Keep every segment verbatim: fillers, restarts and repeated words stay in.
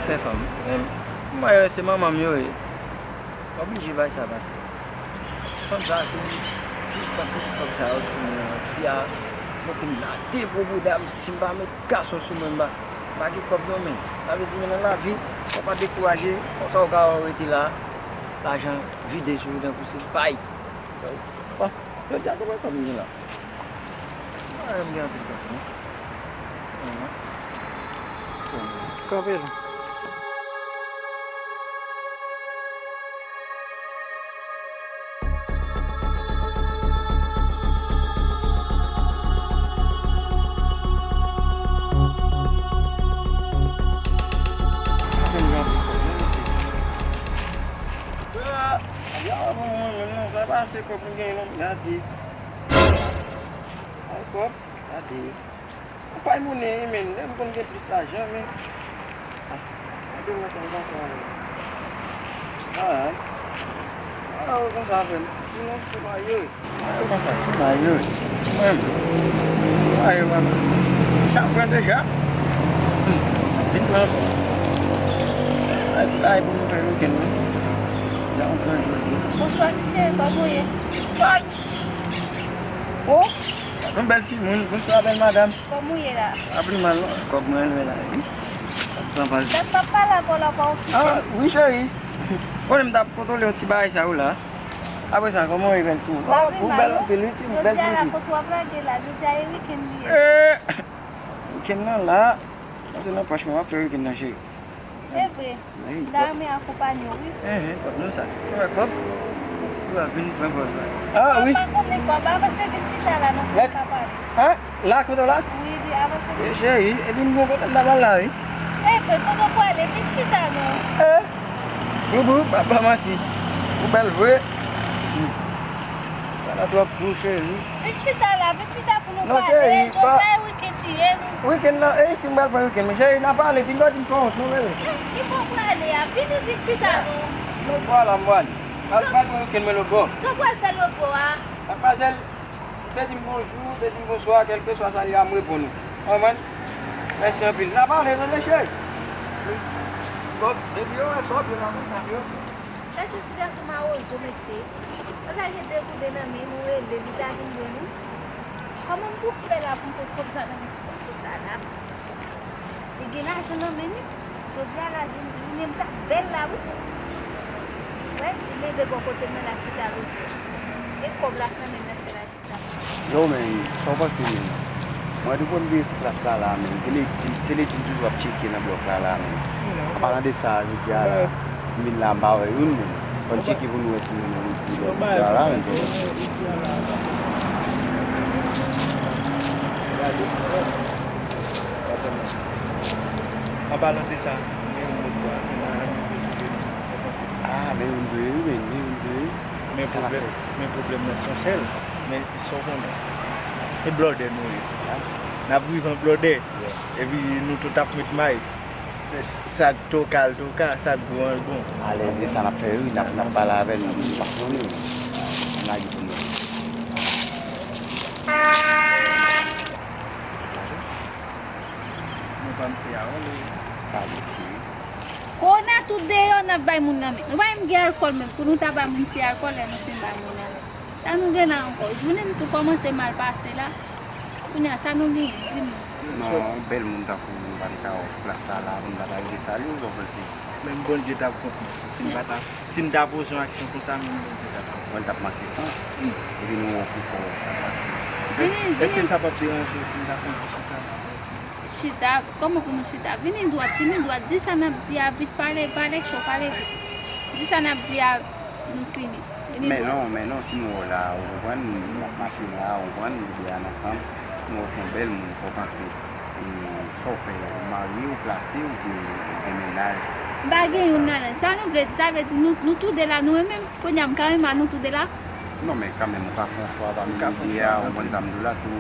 Fè fanm. Men, m wè se manman m yo ye. Oblije bay sa pase. Ti fanm sa, se fi k pran tout kòb sa yo sou mwen an. Fi a mete m nan de gwo bouda m, si m pa met gason sou mwen, m pa, m pa gen kòb non, men. Sa vle di, men nan lavi, fò w pa dekouraje, konsa w ka wè w rete la, lajan vide sou ou tankou se pay. Bon, jodi a, konbyen kòb m gen la? Ah, m gen anpil kòb, non? Kanpe la. Anpil, anpil kòb, non, mesye? Ah, ya, mwen, mwen, mwen, non, sa pa ase kòb m gen, non, gade. Ay, kòb, gade. Ou pay monnen, wi, men. Lè m konn gen plis lajan, men. Ah, gade mwen sa, m pa fè anyen. Ah, ah, ou konsa avè m. Sinon, se pa yo. Ou konsa, se pa yo. Mwen, pa yo, mwen. Sa pran deja. Hmm, vin pran ankò. Sa ti bagay pou nou fè weekend, wi. Jan ou pran jodi. Bonswa, ti cheri, kòman w ye? Ay! Oh! Yon bèl timoun. Bonswa, bèl madanm. Kòman w ye la? Pa pi mal non, kòb mwen lwen la, wi. Pran pa. Dat m ap pale avè w la, w pa okipe m. Ah, wi, cheri. Konnen m t ap kontwole yon ti bagay sa ou la. Apre sa, kòman w ye, bèl timoun? Oh, ou bèl anpil, wi, timoun, bèl timoun. Jodi a la, kote w ap lage la? Jodi a e weekend li ye. Eh, weekend nan la. Pase nan pòch mwen, m ap fè weekend nan, cheri. E vre. Wi, m ta renmen akonpanye w, wi. Enhen, kòb nou sa. Ou wè kòb? Ou wè, vin pran kòb la. Ah, wi. Papa, konbyen kòb? Avanse vin chita la, nou pou n ka pale. Hein? La, kote w la? Wi, di avanse vin. Se cheri, epi m gon kote m ta pral la, wi. E vre, kote w prale? Vin chita, non. Eh? Boubou, pa, pa manti. Ou bèl vre. Hmm. Sa la twòp gou, cheri. Vin chita la, vin chita pou nou pale. Non, cheri, pa. Jodi a e weekend li ye, nou. Weekend nan, e isi m pral pran weekend mwen. Cheri, n a pale, vin bò di m fè wont, non, bebe. Eh, ki bò w prale a? Vini, vin chita, non. Lòt bò a la, m prale. M al, m al pran weekend mwen lòt bò. Sa w pral fè lòt bò a? Madmwazèl, ou te di m bonjou, ou te di m bonswa, kèlkeswa sa ye a, m reponn ou. Konprann? Mèsi anpil. N a pale, tande, cheri. Kòb, depi yo wè kòb, yo pa konn sa yo. Gade yon ti gason mawozo, mesye. Yo ta gen de gouden nan men nou, rele li, ta vin jwenn nou. Kòman m pou fè la pou m pot kòb sa nan men ti gason sa la? Li gen lajan nan men li. Jodi a la jounen m t ap bèl la, wi. Wè, li leve bò kote mwen la chita, wi. E kòb la k nan men l, l ap fè la. Yo, men, sa w panse, men? Mwen, depi w vin ti plas la, la, men, se Ledin, se Ledin toujou ap tcheke nan blòk la, la, men. An palan de sa, jodi a la, m vin la, m pa wè youn, men. Fò n tcheke pou nou wè si nou wè Ledin la, la, men. An palan de sa, men yon lòt bò a, men la, men, sa w panse? Ah, men yon dwe, wi, men, men yon dwe. Men pwoblèm, men pwoblèm nan se yon sèl. Men sa w konnen. Se blòdè nou ye. N ap viv an blòdè. Epi nou tout ap met may. S-, s-, sa k toka l toka, sa k bon an bon. Alèz, e sa n ap fè, wi. N ap, n ap pale avè nou, nou pa konnen. N lage pou nou. Mwen pa m se Harold, wi. Salut, cheri. Kowona tout deyò n ap bay moun nan men. Nou pa menm gen alkòl menm. Pou nou ta bay moun ti alkòl lè nou fin bay moun nan men. Sa nou gen la ankò? Jounen n tou kòmanse mal pase la. Kounye a, sa nou genyen? Di m. Non, yon bèl moun tankou ou, m pa t ka wè w plas la la, pou m pa ta rive salye w, sa w panse? Menm Bondye t ap kont mwen. Si m pa ta, si m ta poze yon aksyon konsa, menm Bondye t ap kont mwen. Mwen t ap manke sans. Epi nou wè w pi fò, sa pase. Vini, vini. Èske sa p ap deranje w si m ta fè yon ti chita? Chita, kòman pou nou chita? Vini dwat, vini dwat. Di sa n ap di a vit, pale, pale cho, pale vit. Di sa n ap di a, nou fini. Vini dwat. Men non, men non, si nou wè w la, ou konprann, n ap mache la, ou konprann, nou de a n ansanm, nou wè w se yon bèl moun, fò w panse. E sa w fè, ou marye, ou plase, oubyen ou gen mennaj? M pa gen youn nan, nan. Sa nou vle di, sa vle di nou, nou toude la, nou renmen m. Kounye a, m ka renmen a nou toude la? Non, men kanmenm, ou ka fè yon chwa pami nou de a, ou konprann sa m di w la, si w,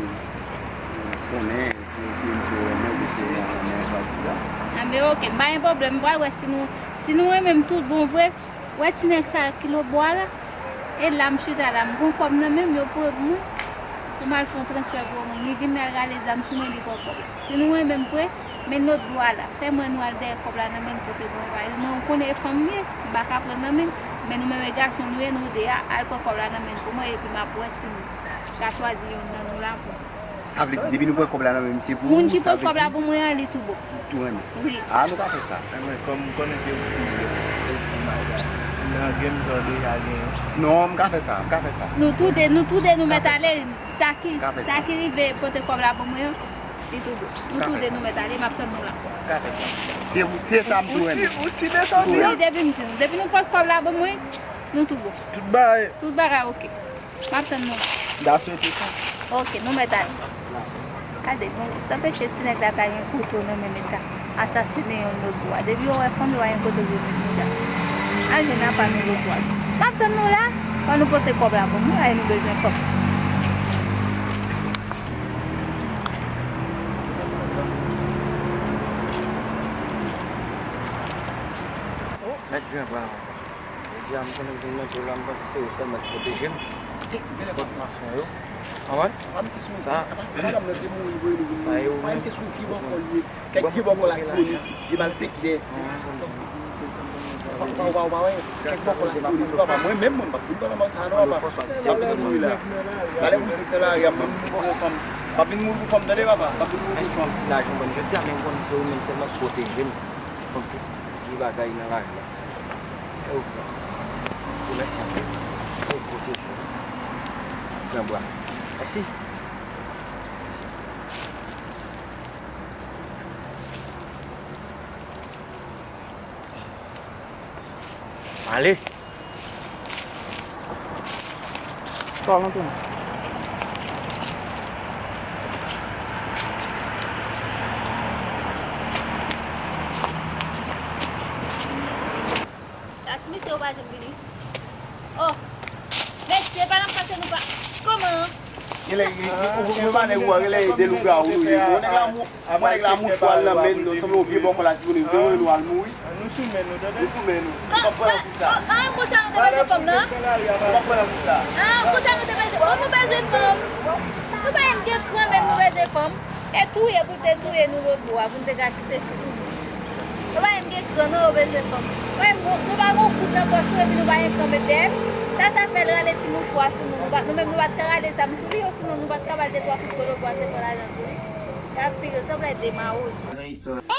ou konnen, si w, si w, si w renmen, oubyen si w renmen, renmen, chwazi sa. A, men oke, m pa gen pwoblèm, m pral wè si nou, si nou renmen m tout bon vre, wè ti nèg sa ki lòtbò a la, e la m chita la, m gon kòb nan men m, yo voye pou mwen, pou m al fè yon transfè pou yo, mwen, li vin al rale zam sou mwen, li pran kòb la. Si nou renmen m vre, Men lòt bò a la, fè mwen nou al dèyè kòb la nan men l pote pou mwen. Paske mwen, ou konnen e fanm m ye, m pa ka pran l nan men l. Men nou menm e gason nou ye, nou de a, al pran kòb la nan men l pou mwen, epi m ap wè si m ka chwazi youn nan nou la pou. Sa vle di, depi nou pran kòb la nan men misye pou ou, sa vle di. Moun ki pran kòb la pou mwen an, li tou bon. Tou renmen. Wi. Ah, nou ka fè sa. Mwen, kòm m konnen se ou ki, ou ki mal, m nan game sa w deja genyen. Non, m ka fè sa, m ka fè sa. Nou tou de, nou tou de nou mèt ale. Sa ki, sa ki rive pote kòb la pou mwen an, li tou bon. Nou tou de nou mèt ale, m ap tann nou la. Ka fè sa. Se, se sa m tou renmen. Ou si, ou si de sa w di a? Wi, depi m di nou. Depi nou pote kòb la pou mwen, nou tou bon. Tout bagay. Tout bagay oke. M ap tann nou la. M ta swete sa. Oke, nou mèt ale. Gade, bon, san peche ti nèg la ta gen kouto nan men l, li ta asasinen yon lòt bò a. Depi yo wè fanm, yo pa gen kote pou yo met li la. Al jwenn apa nou lòt bò a. M ap tann nou la, fò nou pote kòb la pou mwen, ay nou bezwen fanm. Oh, mèt Granbwa. Jodi a, m konnen m vin nan tou la, m panse se ou sèlman ki pwoteje m. Kont mason yo. Konprann? Sa, sa e ou menm. Kèk vye bòkò Latibonit, vye malfektè. Ou pa, ou pa, ou pa wè, kèk bòkò Latibonit, wi papa. Mwen menm, mwen, m p ap vin pale mò sa a non, papa. M ap vin mouri la. Pale pou sèk nan lari a, mwen, m mouri pou fanm. M ap vin mouri pou fanm, tande, papa. M ap vin mouri pou fanm. Mèsi pou ti lajan ban m jodi a, men m konnen se ou menm sèlman ki pwoteje m kont tout vye bagay nan lari a. E ou pran. Ou mèsi anpil. Ou kote. Granbwa. Mèsi. Ale. Sa w antre. Taksi misye yo pa janm vini. Oh. Mesye, pa nan pase nou pa. Kòman? Genlè, ou, ou, ou pa nèg ou a, genlè de lougawou nou ye. Bon, nèg la mou, bon, nèg la mou chwal nan men nou, sanble yon vye bòkò Latibonit, nou al mouri. Nou sou men nou, tande? Nou sou men nou. Nou p ap pran nan kou sa. Ah, konsa nou te bezwen fanm nan? Nou p ap pran nan kou sa. Ah, konsa nou te bezwen, oh, nou bezwen fanm. Nou pa menm gen kran, men nou bezwen fanm. E touye pou te touye nou lòt bò a, pou n te ka kite sou nou. Nou pa menm gen kran non, yo bezwen fanm. Mwen, nou, nou pa gon kout nan pòch nou, epi nou pa gen kran met dèyè n. Sa, sa fè l rale ti mouchwa sou nou. Nou pa, nou menm, nou pa t ka rale zam sou li, yo, sinon nou pa t ka ba l de twa kout kolobwa, se pran lajan sou li. Y ap file sanble de mawozo.